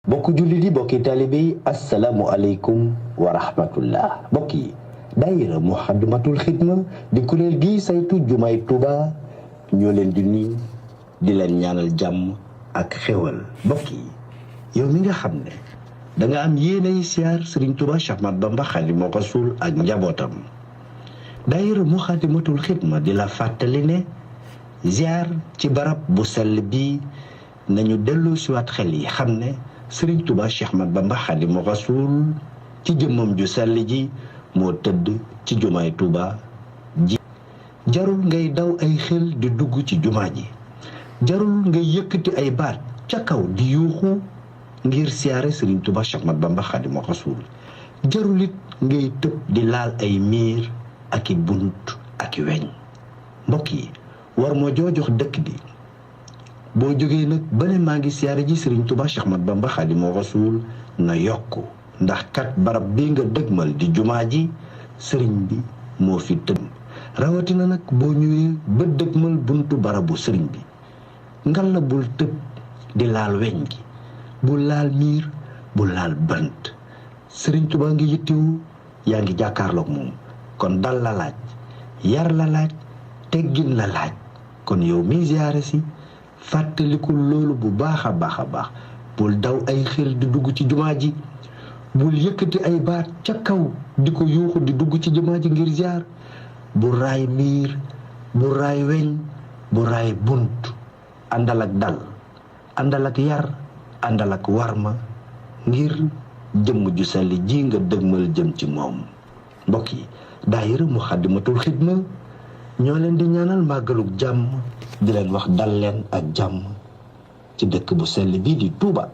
bokk jullit yi bokki taalibe yi asalaamualeykum wa rahmatullah mbokk yi daayira Muxaddamatul Xidma di kuréel gi saytu jumaay Tuuba ñoo leen di nuyu di leen ñaanal jàmm ak xéwal mbokk yi yow mi nga xam ne da nga am yéenay siyaar Sëriñ Tuuba Cheikh Ahmadou Bamba Xaadimu Rasuul ak njabootam daayira Muxaddamatul Xidma di la fàttali ne ziar ci barab bu sell bii nañu dellu siwaat xel yi xam ne Sëriñ Tuuba Cheikh Ahmadou Bamba Xaadimu Rasuul ci jëmmam ju sell ji moo tëdd ci jumaay Tuuba ji jarul ngay daw ay xel di dugg ci jumaa ji jarul ngay yëkkati ay baat ca kaw di yuuxu ngir siyaare Sëriñ Tuuba Cheikh Ahmadou Bamba Xaadimu Rasuul jarul it ngay tëb di laal ay miir ak i bunt ak i weñ mbokk yi war moo joojox dëkk bi boo jógee nag ba ne maa ngi siyaare ji Sëriñ Tuuba Cheikh Ahmadou Bamba Xaadimu Rasuul na yokku ndax kat barab bi nga dëgmal di jumaa ji sëriñ bi moo fi tëdd rawatina nag boo ñëwee ba dëgmal buntu barabu sëriñ bi ngal la bul tëb di laal weñ gi bul laal miir bul laal bant Sëriñ Tuuba ngi yittewu yaa ngi jàkkaarloog moom kon dal la laaj yar la laaj teggin la laaj kon yow mi ziyaare si fàttaliku loolu bu baax a baax bul daw ay xel di dugg ci jumaa ji bul yëkkati ay baat ca kaw di ko yuuxu di dugg ci jumaa ji ngir ziar bu raay miir bu raay weñ bu raay bunt àndal ak dal àndal ak yar àndal ak warma ngir jëmm ju sell ji nga dëgmal jëm ci moom mbokk yi daayira Muxaddamatul Xidma ñoo leen di ñaanal màggaluk jàmm di leen wax dal leen ak jàmm ci dëkk bu sell bii di Tuuba